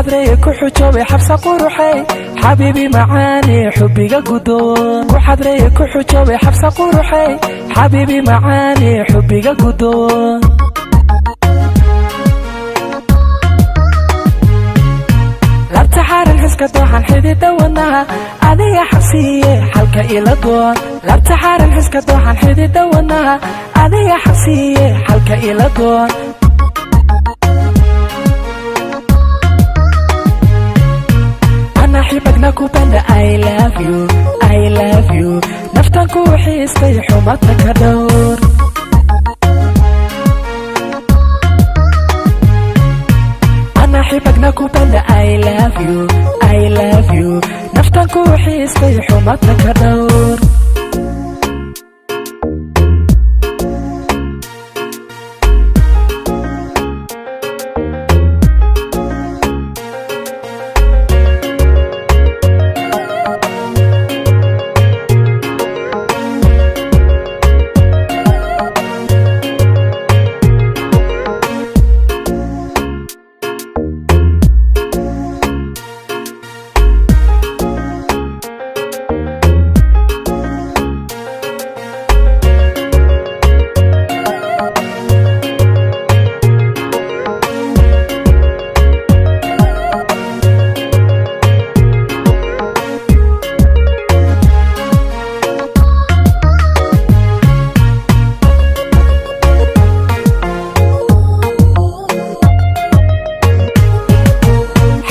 Xadreeye, ku xujoobay, Xabsa quruxay, xabiibi macaane, xubbiga gudoon. Ku xadreeye, ku xujoobay, Xabsa quruxay, xabiibi macaane, xubbiga gudoon. Labta xaaran, xiska dooxan, xidida wadnaha, adiga xabsiiye, xalka ila doon. Labta xaaran, xiska dooxan, xidida wadnaha, adiga xabsiiye, xalka ila doon. Ana xibag nakupenda, I love you, I love you. Naftan ku xiistay, xumata ka dhowr. Ana xibag nakupenda, I love you, I love you. Naftan ku xiistay, xumata ka dhowr.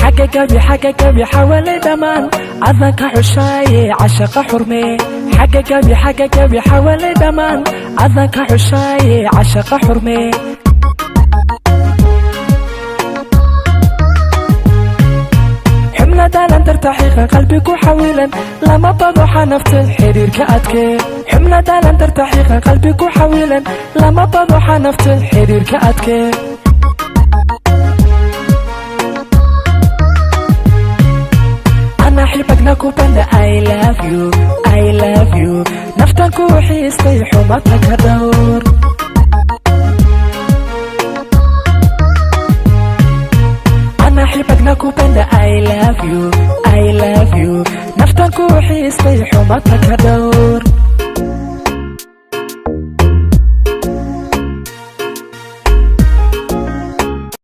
Xagga gabi, xagga gabi, xawaalay dhammaan adanka xushaaye, cashaqa xurmee. Xagga gabi, xagga gabi, xawaalay dhammaan adanka xushaaye, cashaqa xurmee. Xubna daalan darta xiiqan, qalbi ku xawilan, lama bado xanafta, xiriirka adkee. Xubna daalan darta xiiqan, qalbi ku xawilan, lama bado xanafta, xiriirka adkee. Ana xibag nakupenda, I love you, I love you. Naftan ku xiistay, xumata ka dhowr. Ana xibag nakupenda, I love you, I love you. Naftan ku xiistay, xumata ka dhowr.